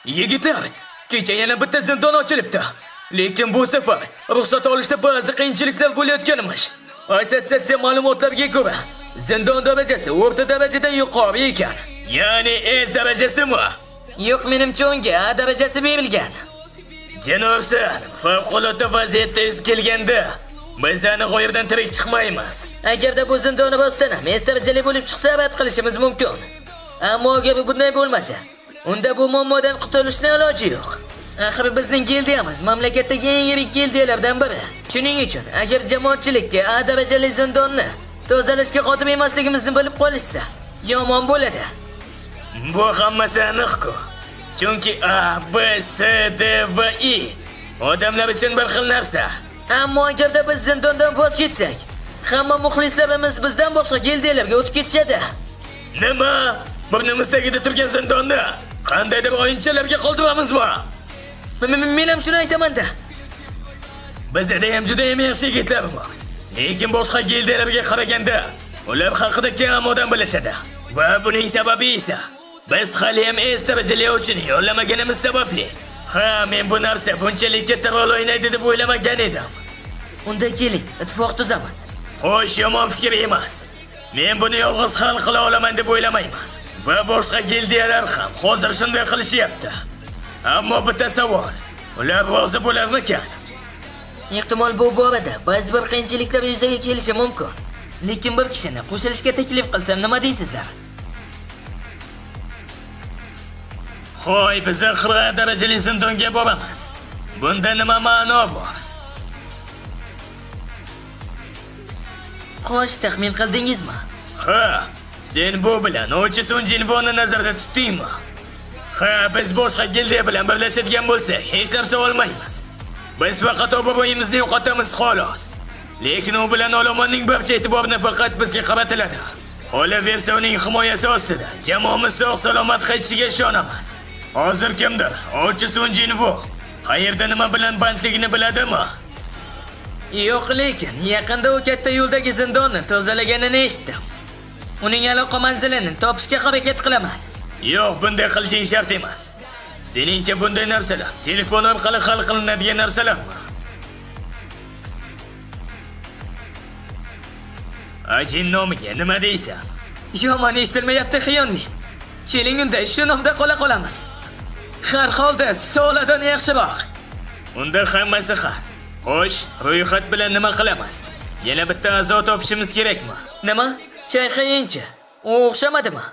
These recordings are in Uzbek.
Yigitlar, kecha yana bitta zindon ochilibdi. Lekin bu safar ruxsat olishda ba'zi qiyinchiliklar bo'layotganmish. Assotsiatsiya ma'lumotlariga ko'ra, zindon darajasi o'rta darajadan yuqori ekan. Ya'ni S darajasimi? Yo'q, menimcha unga A darajasi berilgan. Janobsan, favqulodda vaziyatda yuz kelganda biz aniq u yerdan tirik chiqmaymiz. Agarda bu zindoni rostdan ham S darajali bo'lib chiqsa, rad qilishimiz mumkin. Ammo agar bunday bo'lmasa, unda bu muammodan qutulishning iloji yo'q. Axir bizning gildiyamiz mamlakatdagi eng yirik gildiyalardan biri. Shuning uchun agar jamoatchilikka A darajali zindonni tozalashga qodir emasligimizni bilib qolishsa, yomon bo'ladi. Bu hammasi aniq-ku. Chunki A, B, C, D va I odamlar uchun bir xil narsa. Ammo agarda biz zindondan voz kechsak, hamma muxlislarimiz bizdan boshqa gildiyalarga o'tib ketishadi. Nima? Burnimiz tagida turgan zindonni qandaydir o'yinchilarga qoldiramizmi? Men ham shuni aytaman-da. Bizda ham juda ham yaxshi yigitlar bor. Lekin boshqa gildiyalarga qaraganda ular haqida kam odam bilishadi. Va buning sababi esa biz hali ham S darajali uchun yollamaganimiz sababli. Ha, men bu narsa bunchalik katta rol o'ynaydi deb o'ylamagan edim. Unda keling, ittifoq tuzamiz. Xo'sh, yomon fikr emas. Men buni yolg'iz hal qila olaman deb o'ylamayman. Va boshqa gildiyalar ham hozir shunday qilishyapti. Ammo bitta savol. Ular rozi bo'larmikan? Ehtimol bu borada ba'zi bir qiyinchiliklar yuzaga kelishi mumkin. Lekin bir kishini qo'shilishga taklif qilsam nima deysizlar? Hoy, biz qirq darajali zindonga boramiz. Bunda nima ma'no bor? Xo'sh, taxmin qildingizmi? Ha, sen bu bilan Ochi Sun Jinvoni nazarda tutdingmi? Ha, biz boshqa gildiya bilan birlashadigan bo'lsak, hech narsa olmaymiz. Biz faqat obro'yimizni yo'qotamiz xolos. Lekin u bilan olomonning barcha e'tiborini faqat bizga qaratiladi. Qolaversa uning himoyasi ostida jamoamiz sog' salomat qaytishiga ishonaman. Hozir kimdir Ochi Sun Jinvo qayerda nima bilan bandligini biladimi? Yo'q, lekin yaqinda u katta yo'ldagi zindonni tozalaganini eshitdim. Uning aloqa manzilini topishga harakat qilaman. Yo'q, bunday qilishing shart emas. Seningcha bunday narsalar telefon orqali hal qilinadigan narsalarmi? Ajin nomiga nima deysan? Yomon eshitilmayapti xiyonning. Keling unda shu nomda qola qolamiz. Har holda soladan yaxshiroq. Unda hammasi hal. Xo'sh, ro'yxat bilan nima qilamiz? Yana bitta a'zo topishimiz kerakmi? Nima? Chayqayinchi. U o'xshamadimi?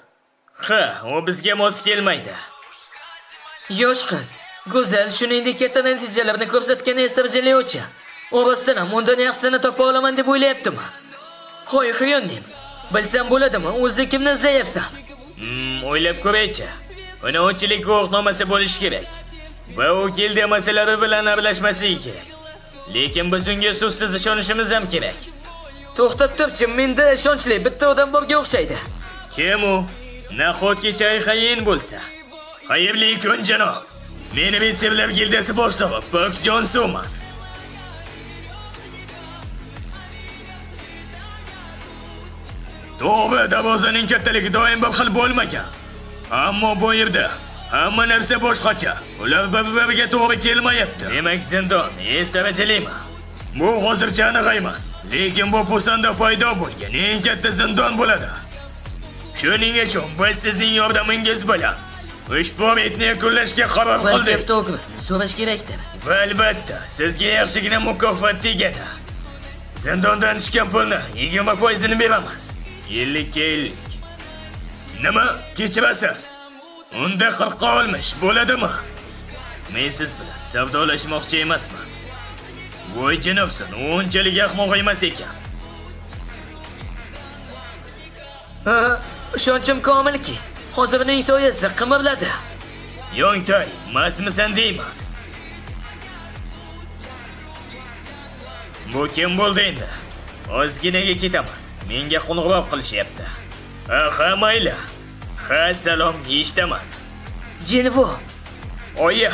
Ha, u bizga mos kelmaydi. Yosh qiz, go'zal, shuningdek katta natijalarni ko'rsatgan Ester Jalevchi. U rostdan ham undan yaxshisini topa olaman deb o'ylayaptimi? Hoy xiyonning. Bilsam bo'ladimi? O'zi kimni izlayapsan? O'ylab ko'raychi. Uni unchalik guvohnomasi bo'lishi kerak. Va u gildiya masalalari bilan aralashmasligi kerak. Lekin biz unga so'zsiz ishonishimiz ham kerak. To'xtab turchi, menda ishonchli bitta odam borga o'xshaydi. Kim u? Nahotki Chayxayin bo'lsa? Xayrli kun, janob. Men ritsarlar gildiyasi boshlig'i Pak Jonsuman. To'g'ri, darvozaning kattaligi doim bir xil bo'lmagan. Ammo bu yerda hamma narsa boshqacha. Ular bir-biriga to'g'ri kelmayapti. Demak, zindon S darajalimi? Bu hozircha aniq emas. Lekin bu Pusanda paydo bo'lgan eng katta zindon bo'ladi. Shuning uchun biz sizning yordamingiz bilan ushbu retni yakunlashga qaror Balki qildik. avtografni so'rash kerakdir. Va albatta, sizga yaxshigina mukofot tegadi. Zindondan tushgan pulni 20%ini beramiz. 50 ga 50. Nima? Kechirasiz. Unda 40 ga olmish bo'ladimi? Men siz bilan savdolashmoqchi emasman. Voy janobsan, u unchalik ahmoq emas ekan. Ha, ishonchim komilki, hozir uning soyasi qimirladi. Yongtay, mastmisan deyman. Bu kim bo'ldi endi? Ozginaga ketaman. Menga qo'ng'iroq qilishyapti. Ha, mayli. Ha, salom, eshitaman. Jinvo, Oyi,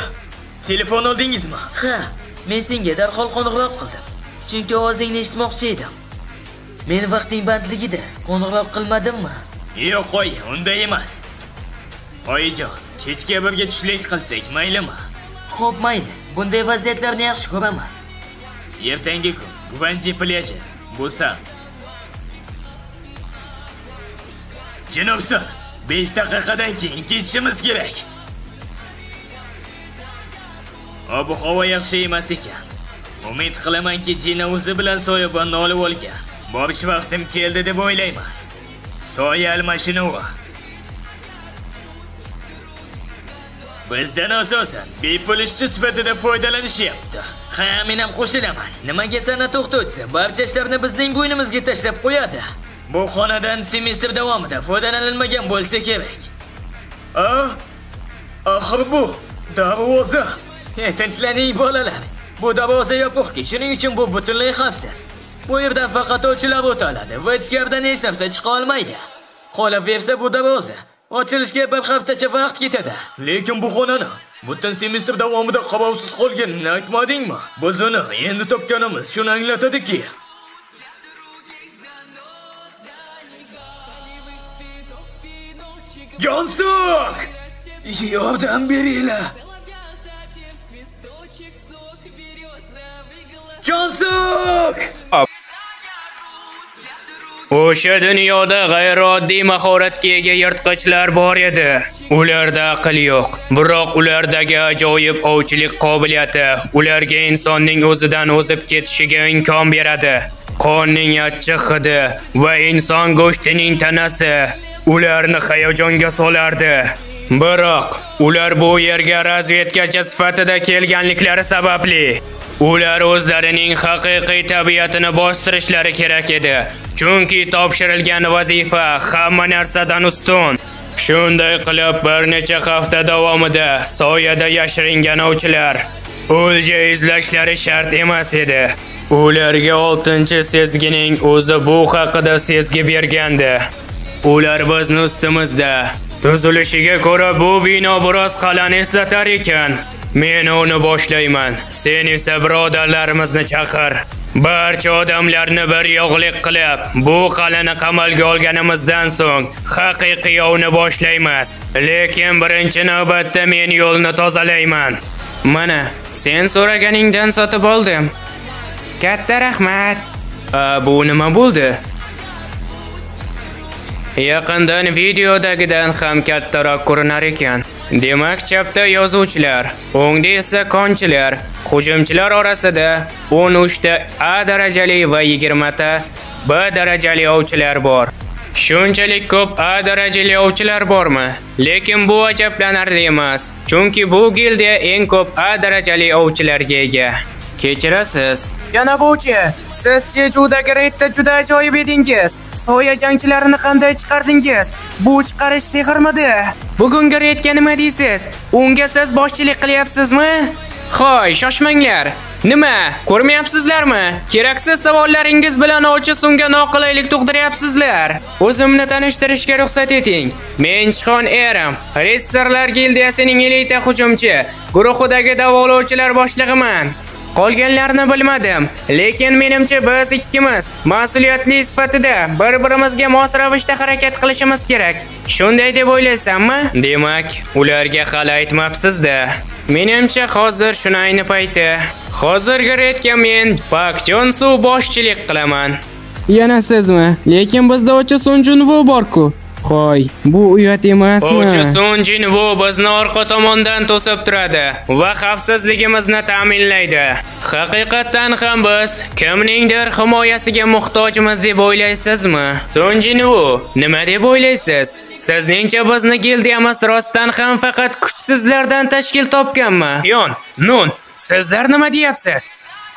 telefon oldingizmi? ha, men senga darhol qo'ng'iroq qildim. Chunki ovozingni eshitmoqchi edim. Men vaqting bandligida qo'ng'iroq qilmadimmi? Yo'q, qo'y, unday emas. Oyijon, Kechga birga tushlik qilsak, maylimi? Xo'p, mayli. Bunday vaziyatlarni yaxshi ko'raman. Ertangi kun Guvanji plyaji. Busan. Janobsan, 5 daqiqadan keyin ketishimiz kerak. Ob-havo yaxshi emas ekan. Umid qilamanki, Jina o'zi bilan soyabonni olib olgan. Borish vaqtim keldi deb o'ylayman. Soya almashinuvi. Bizdan asosan bepul ishchi sifatida foydalanishyapti. Ha, men ham qo'shilaman. Nimaga san'at o'qituvchisi barcha ishlarni bizning bo'ynimizga tashlab qo'yadi? Bu xonadan semestr davomida foydalanilmagan bo'lsa kerak. A? Axir bu darvoza. Tinchlaning bolalar. Bu darvoza yopiqki, shuning uchun bu butunlay xavfsiz. Bu yerdan faqat ovchilar o'ta oladi va ichkaridan hech narsa chiqa olmaydi. Qolaversa bu darvoza ochilishga bir haftacha vaqt ketadi. Lekin bu xonani butun semestr davomida qarovsiz qolganini aytmadingmi? Biz uni endi topganimiz shuni anglatadiki, Jonsuk! Yordam beringlar! Jonsuk! O'sha dunyoda g'ayrioddiy mahoratga ega yirtqichlar bor edi. Ularda aql yo'q, biroq ulardagi ajoyib ovchilik qobiliyati ularga insonning o'zidan o'zib ketishiga imkon beradi. Qonning achchiq hidi va inson go'shtining tanasi ularni hayajonga solardi. Biroq ular bu yerga razvedkachi sifatida kelganliklari sababli ular o'zlarining haqiqiy tabiatini bostirishlari kerak edi. Chunki topshirilgan vazifa hamma narsadan ustun. Shunday qilib bir necha hafta davomida soyada yashiringan ovchilar o'lja izlashlari shart emas edi. Ularga oltinchi sezgining o'zi bu haqida sezgi bergandi. Ular bizni ustimizda. Tuzilishiga ko'ra bu bino biroz qal'ani eslatar ekan. Men uni boshlayman. Sen esa birodarlarimizni chaqir. Barcha odamlarni bir yog'lik qilib, bu qal'ani qamalga olganimizdan so'ng haqiqiy ovni boshlaymiz. Lekin birinchi navbatda men yo'lni tozalayman. Mana, sen so'raganingdan sotib oldim. Katta rahmat. A, bu nima bo'ldi? Yaqindan videodagidan ham kattaroq ko'rinar ekan. Demak, chapda yozuvchilar, o'ngda esa konchilar, hujumchilar orasida 13 ta A darajali va 20 ta B darajali ovchilar bor. Shunchalik ko'p A darajali ovchilar bormi? Lekin bu ajablanarli emas, chunki bu gildiya eng ko'p A darajali ovchilarga ega. Kechirasiz. Janob ovchi, siz Chejudagi reydda juda ajoyib edingiz. Soya jangchilarini qanday chiqardingiz? Bu chiqarish sehrmidi? Bugungi reydga nima deysiz? Unga siz boshchilik qilyapsizmi? Hoy, shoshmanglar. Nima, ko'rmayapsizlarmi? Keraksiz savollaringiz bilan ovchi sunga noqulaylik tug'diryapsizlar. O'zimni tanishtirishga ruxsat eting. Men Chixon Eram, Ritsarlar gildiyasining elita hujumchi, guruhidagi davolovchilar boshlig'iman. Qolganlarni bilmadim, lekin menimcha biz ikkimiz mas'uliyatli sifatida bir-birimizga mos ravishda harakat qilishimiz kerak. Shunday deb o'ylaysanmi? Demak, ularga hali aytmabsiz-da. Menimcha hozir shuni ayni payti. Hozirgi reydga men Pak Jonsu boshchilik qilaman. Yana sizmi? Lekin bizda Ocha Sun Junvu bor-ku. Hoy, bu uyat emasmi? Ovchi Sun Jinvu bizni orqa tomondan to'sib turadi va xavfsizligimizni ta'minlaydi. Haqiqatdan ham biz kimningdir himoyasiga muhtojmiz deb o'ylaysizmi? Sun Jinvu, nima deb o'ylaysiz? Sizningcha bizni gildiyamiz rostdan ham faqat kuchsizlardan tashkil topganmi? Yon, Nun, sizlar nima deyapsiz?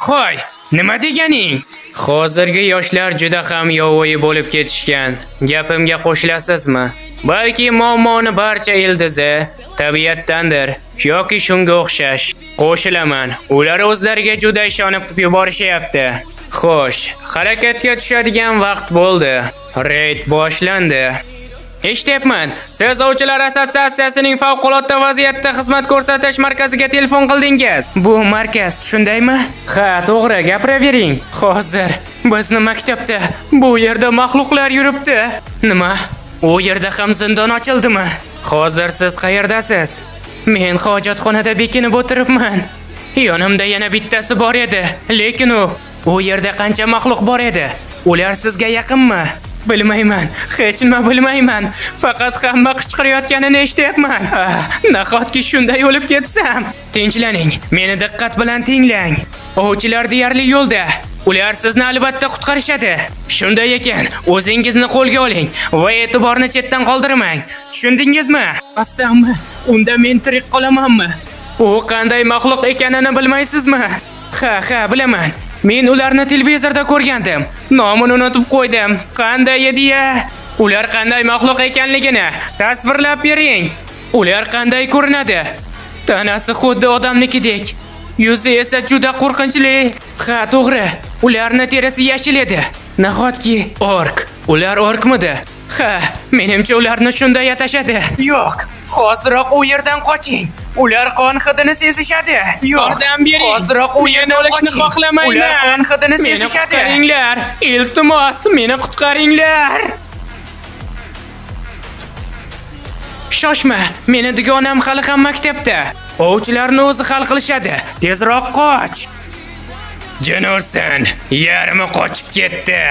Hoy, nima deganing? Hozirgi yoshlar juda ham yovvoyi bo'lib ketishgan. Gapimga qo'shilasizmi? Balki muammoni barcha ildizi tabiatdandir yoki shunga o'xshash. Qo'shilaman. Ular o'zlariga juda ishonib yuborishyapti. Xo'sh, harakatga tushadigan vaqt bo'ldi. Reyd boshlandi. Eshityapman. Siz ovchilar assotsiatsiyasining favqulodda vaziyatda xizmat ko'rsatish markaziga telefon qildingiz. Bu markaz, shundaymi? Ha, to'g'ri, gapiravering. Hozir bizni maktabda bu yerda maxluqlar yuribdi. Nima? U yerda ham zindon ochildimi? Hozir siz qayerdasiz? Men hojatxonada bekinib o'tiribman. Yonimda yana bittasi bor edi, lekin u yerda qancha maxluq bor edi? Ular sizga yaqinmi? Bilmayman, hech nima bilmayman. Faqat hamma qichqirayotganini eshityapman. Ah, nahotki shunday o'lib ketsam? Tinchlaning, meni diqqat bilan tinglang. Ovchilar deyarli yo'lda. Ular sizni albatta qutqarishadi. Shunday ekan, o'zingizni qo'lga oling va e'tiborni chetdan qoldirmang. Tushundingizmi? Rostdanmi? Unda men tirik qolamanmi? U qanday maxluq ekanini bilmaysizmi? Ha, ha, bilaman. Men ularni televizorda ko'rgandim. Nomini unutib qo'ydim. Qanday edi-ya? Ular qanday maxluq ekanligini tasvirlab bering. Ular qanday ko'rinadi? Tanasi xuddi odamnikidek. Yuzi esa juda qo'rqinchli. Ha, to'g'ri. Ularni terisi yashil edi. Nahotki ork? Ular orkmidi? Ha, menimcha ularni shunday atashadi. Yo'q, hoziroq u yerdan qoching. Ular qon hidini sezishadi. Yo'q, Yordam bering. Hoziroq u Men yerdan o'lishni qoching. xohlamayman. Ular qon hidini Meni sezishadi. qutqaringlar. Iltimos, meni qutqaringlar. Shoshma, meni dugonam hali ham maktabda. Ovchilarni o'zi hal qilishadi. Tezroq qoch. Jin ursin, yarmi qochib ketdi.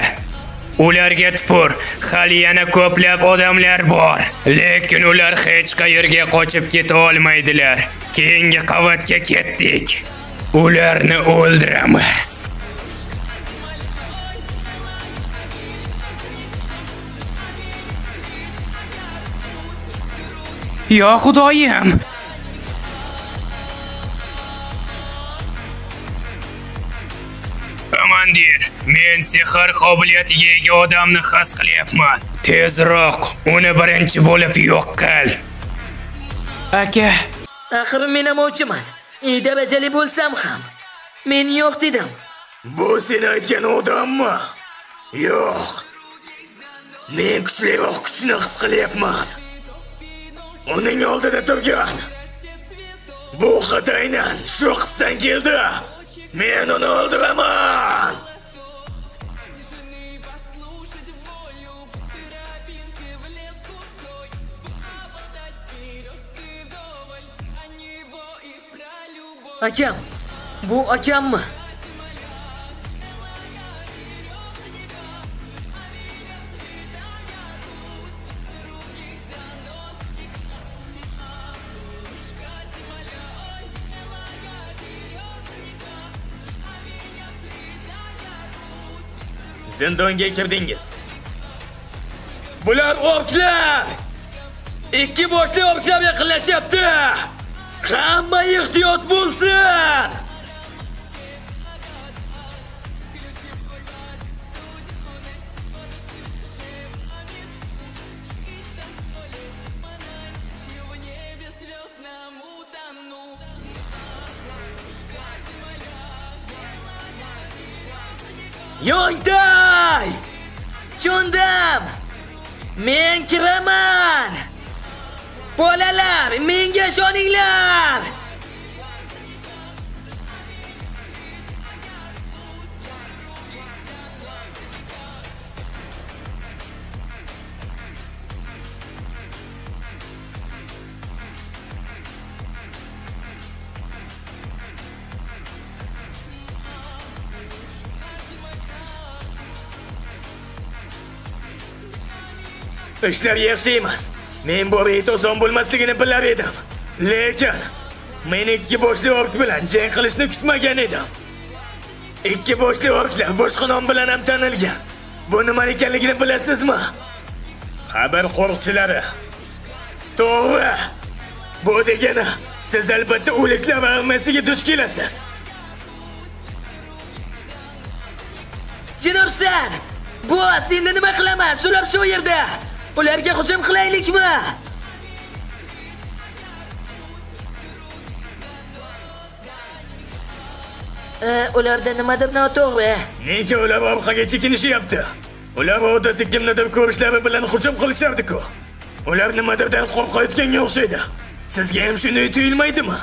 Ularga tupur, hali yana ko'plab odamlar bor. Lekin ular hech qayerga qochib keta olmaydilar. Keyingi qavatga ketdik. Ularni o'ldiramiz. Yo xudoyim! Komandir, men sehr qobiliyatiga ega odamni his qilyapman. Tezroq uni birinchi bo'lib yo'q qil. Aka, Axir men ham ovchiman. Darajali bo'lsam ham. Men yo'q dedim. Bu sen aytgan odammi? Yo'q. Men kuchliroq kuchni his qilyapman. Uning oldida turgan. Bu hid aynan shu qizdan keldi. Men uni o'ldiraman. Akam, bu akammi? Zindonga kirdingiz. Bular orklar! Ikki boshli orklar yaqinlashyapti. Hamma ehtiyot bo'lsin! Yo'ngtay! Tushundim. Men kiraman. Bolalar, menga ishoninglar. Ishlar yaxshi emas. Men bu reyt oson bo'lmasligini bilar edim. Lekin men ikki boshli ork bilan jang qilishni kutmagan edim. Ikki boshli orklar boshqa nom bilan ham tanilgan. Bu nima ekanligini bilasizmi? Xabar qo'riqchilari. To'g'ri. Bu degani siz albatta o'liklar armiyasiga duch kelasiz. Jinobsan! Boss, endi nima qilaman? Sulab shu yerda. Ularga hujum qilaylikmi? Ularda nimadir noto'g'ri. Nega ular orqaga chekinishyapti? Ular odatda kimnidir ko'rishlari bilan hujum qilishardi-ku. Ular nimadirdan qo'rqayotganga o'xshaydi. Sizga ham shunday tuyulmaydimi?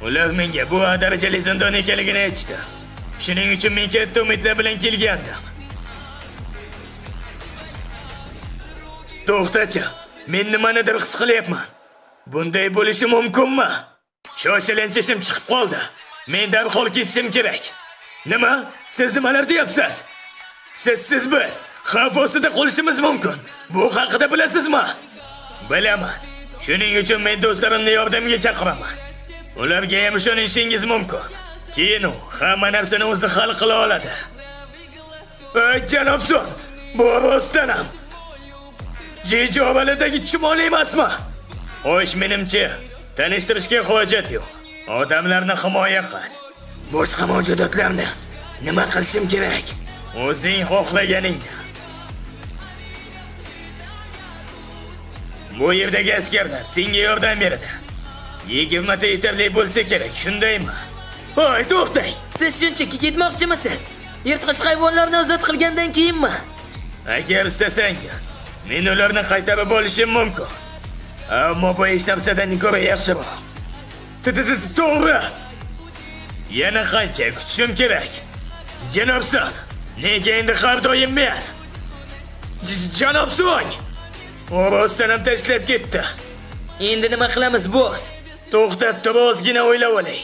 Ular menga bu A darajali zindon ekanligini aytishdi. Shuning uchun men katta umidlar bilan kelgandim. To'xtachi, men nimanidir his qilyapman. Bunday bo'lishi mumkinmi? Shoshilinch ishim chiqib qoldi. Men darhol ketishim kerak. Nima? Siz nimalar deyapsiz? Sizsiz biz xavf ostida qolishimiz mumkin. Bu haqida bilasizmi? Bilaman. Shuning uchun men do'stlarimni yordamga chaqiraman. Ularga ham ishonishingiz mumkin. Keyin u hamma narsani o'zi hal qila oladi. Ey, janob Son, bu rostdan ham Jijobalidagi chumoli emasmi? Xo'sh, menimcha, tanishtirishga hojat yo'q. Odamlarni himoya qil. Boshqa mavjudotlarni nima qilishim kerak? O'zing xohlaganingni. Bu yerdagi askarlar senga yordam beradi. 20 ta yetarli bo'lsa kerak, shundaymi? Hoy, to'xtang. Siz shunchaki ketmoqchimisiz? Yirtqich hayvonlarni ozod qilgandan keyinmi? Agar istasangiz, men ularni qaytarib olishim mumkin. Ammo bu hech narsadan ko'ra yaxshiroq. To'g'ri. Yana qancha kutishim kerak? Janob Son, nega endi har doim men? Janob Son! U rostdan ham tashlab ketdi. Endi nima qilamiz, boss? To'xtab turib ozgina o'ylab olay.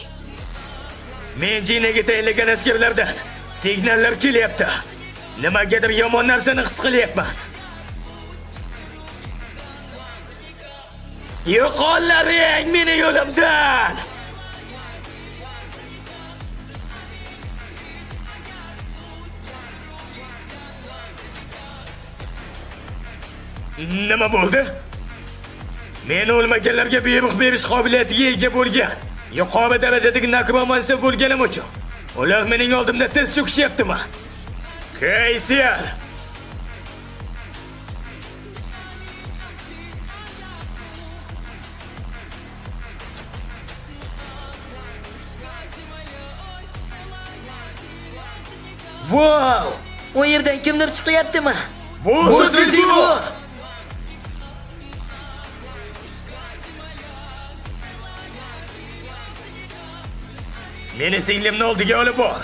Men Jinaga tayinlagan askarlardan signallar kelyapti. Nimagadir yomon narsani his qilyapman. Yo'qollaring meni yo'limdan! Nima bo'ldi? Men o'lmaganlarga buyruq berish qobiliyatiga ega bo'lgan yuqori darajadagi nekromanser bo'lganim uchun ular mening oldimda tiz cho'kishyaptimi? Kaysiyal! Wow! U yerdan kimdir chiqyaptimi? Bu Suzuki! Meni singlimni oldiga olib bor.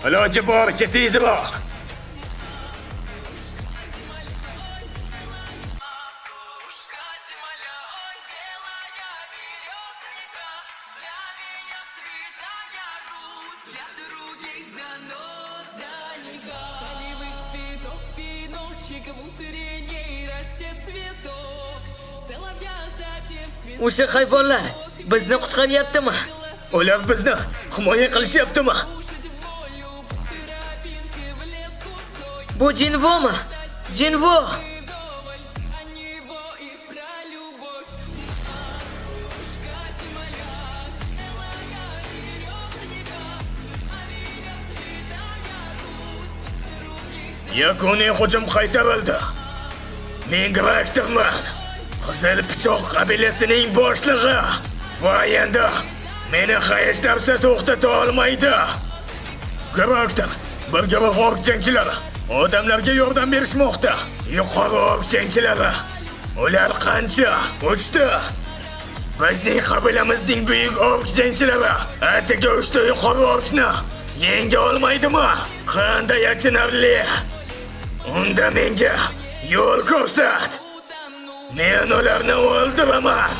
Iloji boricha tezroq. O'sha hayvonlar bizni qutqaryaptimi? Ular bizni himoya qilishyaptimi? Bu Jinvomi? Jinvo! Yakuniy hujum qaytarildi. Men Graktorman. Qizil pichoq qabilasining boshlig'i. Va endi meni hech narsa to'xtata olmaydi. Graktor, bir guruh ork jangchilari odamlarga yordam berishmoqda. Yuqori ork jangchilari. Ular qancha? 3ta. Bizning qabilamizning buyuk ork jangchilari atigi 3ta yuqori orkni yenga olmaydimi? Qanday achinarli. Unda menga yo'l ko'rsat. Men ularni o'ldiraman.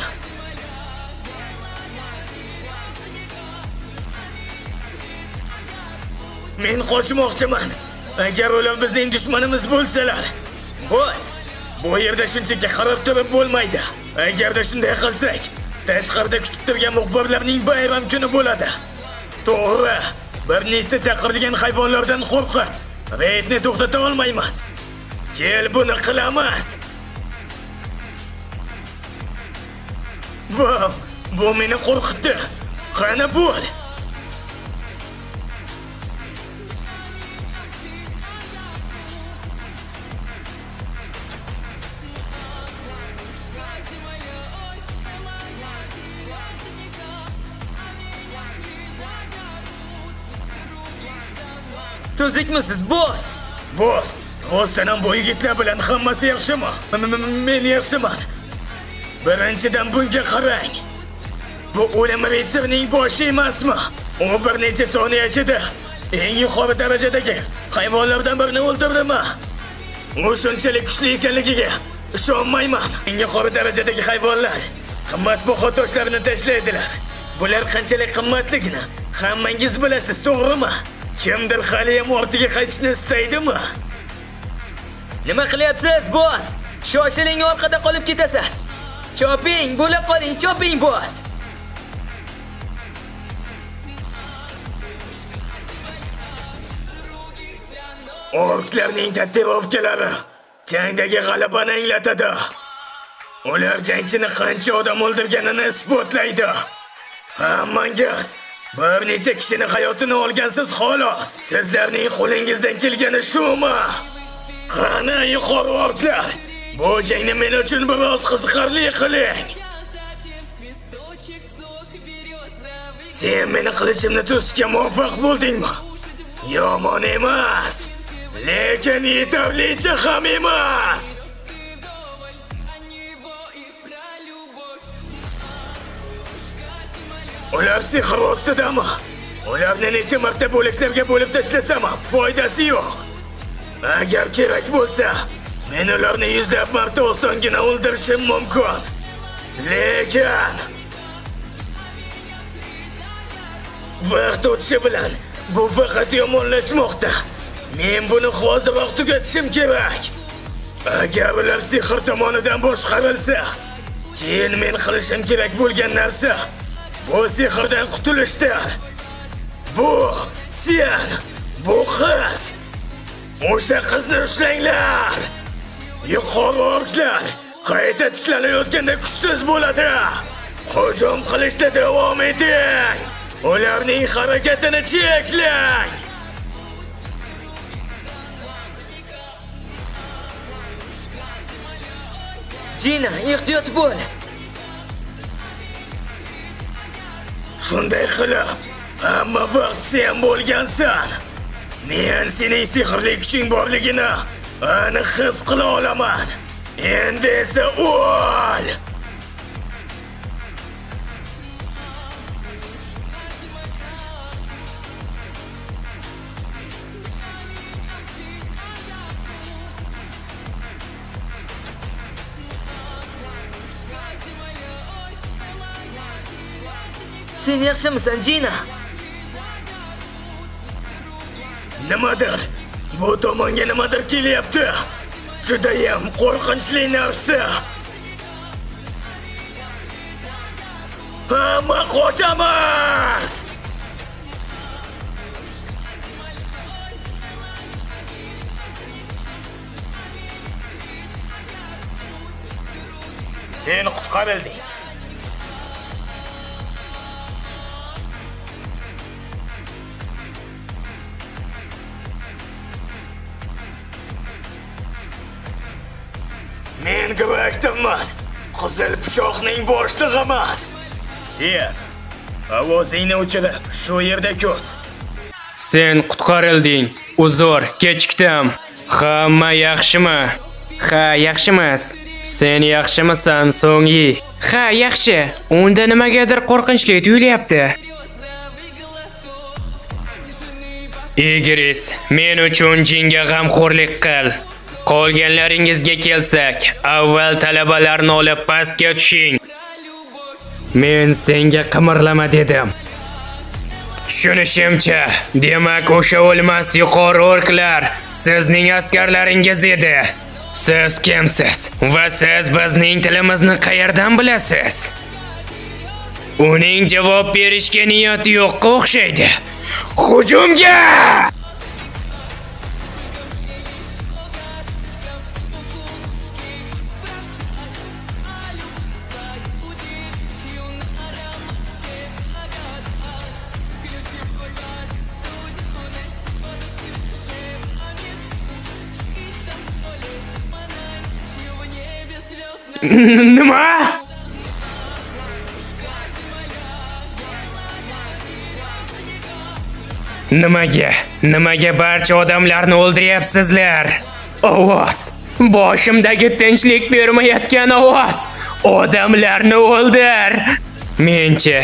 Men qochmoqchiman. Agar ular bizning dushmanimiz bo'lsalar. Boss, bu yerda shunchaki qarab turib bo'lmaydi. Agarda shunday qilsak, tashqarida kutib turgan muxbirlarning bayram kuni bo'ladi. To'g'ri, bir nechta chaqirilgan hayvonlardan qo'rqib, reydni to'xtata olmaymiz. Kel, buni qilamiz. Vau, bu meni qo'rqitdi. Qani bo'l? Tuzukmisiz, boss? Boss, rostdan ham bu yigitlar bilan hammasi yaxshimi? Men yaxshiman. Birinchidan bunga qarang. Bu o'lim ritsarining boshi emasmi? U bir necha soniya ichida eng yuqori darajadagi hayvonlardan birini o'ldirdimi? U shunchalik kuchli ekanligiga Ishonmayman. Eng yuqori darajadagi hayvonlar qimmatbaho toshlarni tashlaydilar. Bular qanchalik qimmatligini hammangiz bilasiz, to'g'rimi? Kimdir haliyam ortiga qaytishni istaydimi? Nima qilyapsiz, boss? Shoshiling, orqada qolib ketasiz. Choping, bo'la qoling, choping, boss. Orklarning tatuirovkalari jangdagi g'alabani anglatadi. Ular jangchini qancha odam o'ldirganini isbotlaydi. Hammangiz bir necha kishini hayotini olgansiz xolos. Sizlarning qo'lingizdan kelgani shumi? Qani yuqori orklar? Bu jangni men uchun biroz qiziqarli qiling. Sen meni qilichimni to'sishga muvaffaq bo'ldingmi? Yomon emas. Lekin yetarlicha ham emas. Ular sehr ostidami? Ularni necha marta bo'laklarga bo'lib tashlasam ham foydasi yo'q. Agar kerak bo'lsa, men ularni yuzlab marta osongina o'ldirishim mumkin. Lekin vaqt o'tishi bilan bu faqat yomonlashmoqda. Men buni hoziroq tugatishim kerak. Agar ular sehr tomonidan boshqarilsa, keyin men qilishim kerak bo'lgan narsa bu sehrdan qutulishdir. Bu sen, bu qiz. O'sha qizni ushlanglar. Yuqori orklar qayta tiklanayotganda kuchsiz bo'ladi. Hujum qilishda davom eting. Ularning harakatini cheklang. Jina, ehtiyot bo'l. Shunday qilib, hamma vaqt sen bo'lgansan. Men sening sehrli kuching borligini aniq his qila olaman. Endi esa o'l! Sen yaxshimisan, Jina? Nimadir? Bu tomonga nimadir kelyapti. Judayam qo'rqinchli narsa. Hamma qochamiz! Sen qutqarilding. Men Grektonman. Qizil pichoqning boshlig'iman. Sen ovozingni o'chirib, shu yerda kut. Sen qutqarilding. Uzr, kechikdim. Hamma yaxshimi? Ha, yaxshimiz. Sen yaxshimisan, So'ngyi? Ha, yaxshi. Unda nimagadir qo'rqinchli tuyulyapti. Igris, men uchun jinga g'amxo'rlik qil. Qolganlaringizga kelsak, avval talabalarni olib pastga tushing. Men senga qimirlama dedim. Tushunishimcha, demak o'sha o'lmas yuqori orklar sizning askarlaringiz edi. Siz kimsiz va siz bizning tilimizni qayerdan bilasiz? Uning javob berishga niyati yo'qqa o'xshaydi. Hujumga! Nima? Nimaga? Nimaga barcha odamlarni o'ldiryapsizlar? Ovoz! Boshimdagi tinchlik bermayotgan ovoz! Odamlarni o'ldir! Menchi,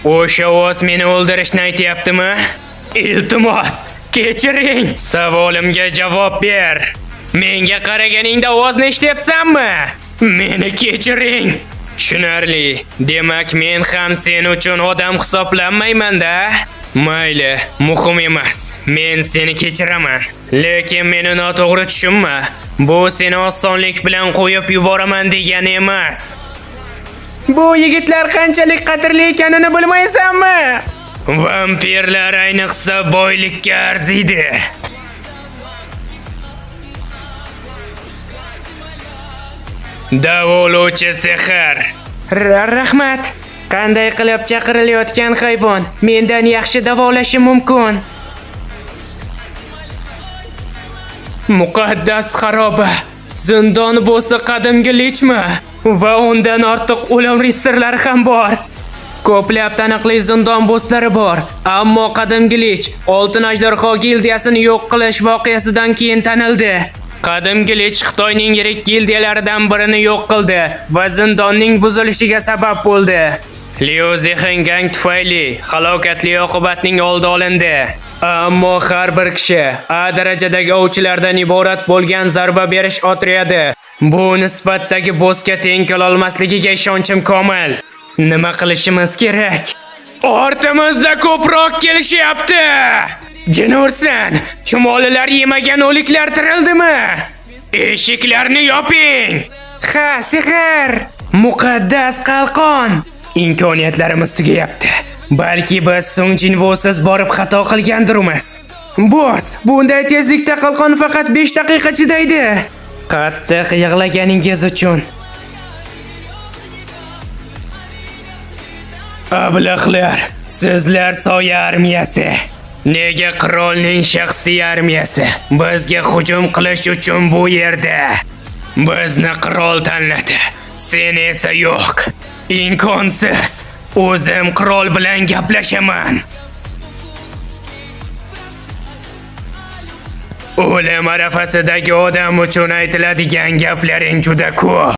o'sha ovoz meni o'ldirishni aytyaptimi? Iltimos, kechiring! Savolimga javob ber. Menga qaraganingda ovozni eshityapsanmi? Meni kechiring. Tushunarli. Demak, men ham sen uchun odam hisoblanmayman-da. Mayli, muhim emas. Men seni kechiraman. Lekin meni noto'g'ri tushunma. Bu seni osonlik bilan qo'yib yuboraman degani emas. Bu yigitlar qanchalik qadrli ekanini bilmaysanmi? Vampirlar ayniqsa boylikka arziydi. Davolovchi sehr. Rahmat. Qanday qilib chaqirilayotgan hayvon mendan yaxshi davolashi mumkin? Muqaddas xaroba. Zindon bo'lsa qadimgi lichmi? Va undan ortiq o'lim ritsarlari ham bor. Ko'plab taniqli zindon bo'slari bor, ammo qadimgi lich Oltin ajdarho gildiyasini yo'q qilish voqeasidan keyin tanildi. Qadimgi lich Xitoyning yirik gildiyalaridan birini yo'q qildi va zindonning buzilishiga sabab bo'ldi. Liu Zixingang tufayli halokatli oqibatning oldi olindi. Ammo har bir kishi A darajadagi ovchilardan iborat bo'lgan zarba berish otryadi bu nisbatdagi bossga teng kelolmasligiga ishonchim komil. Nima qilishimiz kerak? Ortimizda ko'proq kelishyapti. Jinursan, chumolilar yemagan o'liklar tirildimi? Eshiklarni yoping. Ha, sehr. Muqaddas qalqon. Imkoniyatlarimiz tugayapti. Balki biz Sung Jinvosiz borib xato qilgandirmiz. Boss, bunday tezlikda qalqon faqat 5 daqiqa chidaydi. Qattiq yig'laganingiz uchun. Ablahlar, sizlar soya armiyasi. Nega qirolning shaxsiy armiyasi bizga hujum qilish uchun bu yerda? Bizni qirol tanladi. Sen esa yo'q. Imkonsiz. O'zim qirol bilan gaplashaman. O'lim arafasidagi odam uchun aytiladigan gaplaring juda ko'p.